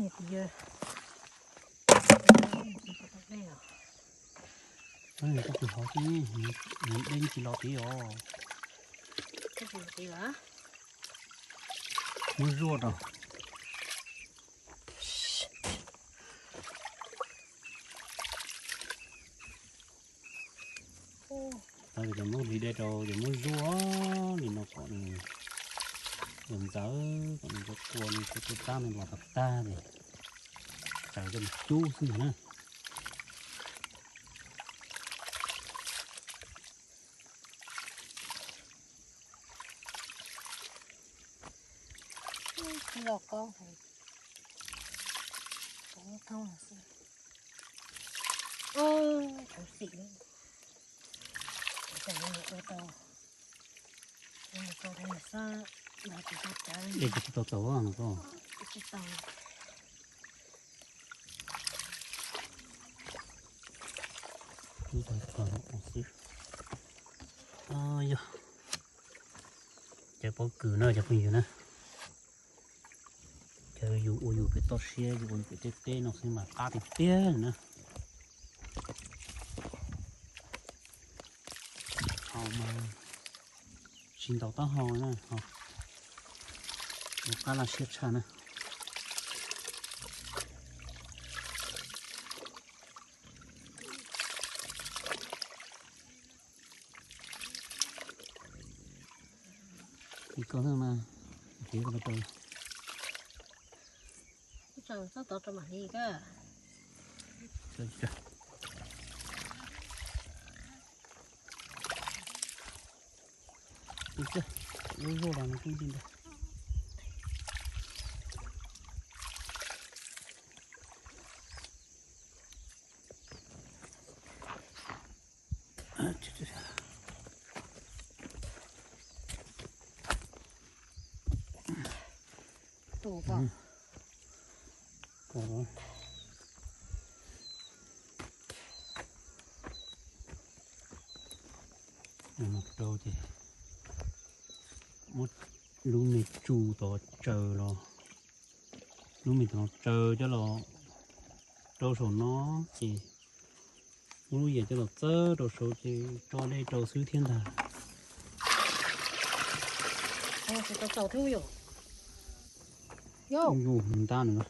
Yog, koj pw hauv xwb, nws deb tsis los tid os. Muab zuaj rau. Tau ces muab hliv dej rau ces muab zuaj li no kom nws ntxawv, kom nws ntxawv kua, nws cov kua tab nws los tag tag ces tsaws coj mus cub xwb ntag na. Los koj, kuv thoob xwb. Tau xim li, ua tau, ua tau xab, los tsis tau cawv. Es tsis tau tau no koj. Tsis tau. Ub, tau tau xwb. Yog cov pob kws na cov phooj ywg na. Cov yus ua yus pem toj siab, yus ua yus pem tej teb no xwb mas qab tiag tiag na. Hau mas tsis ntaus taub hau na, ua qab laj siab tshaj na. Koj mas, koj txhob tov rau mam li koj. Lub zuaj los nws kuj li ntawd. Rau ces muab lub me tsu tod tsaws los, lub me tod tsaws coj los rau saum no ces muab lub yias coj los txawb rau saud ces tso dej rau xwb thiab ntag. Yus ntab nws.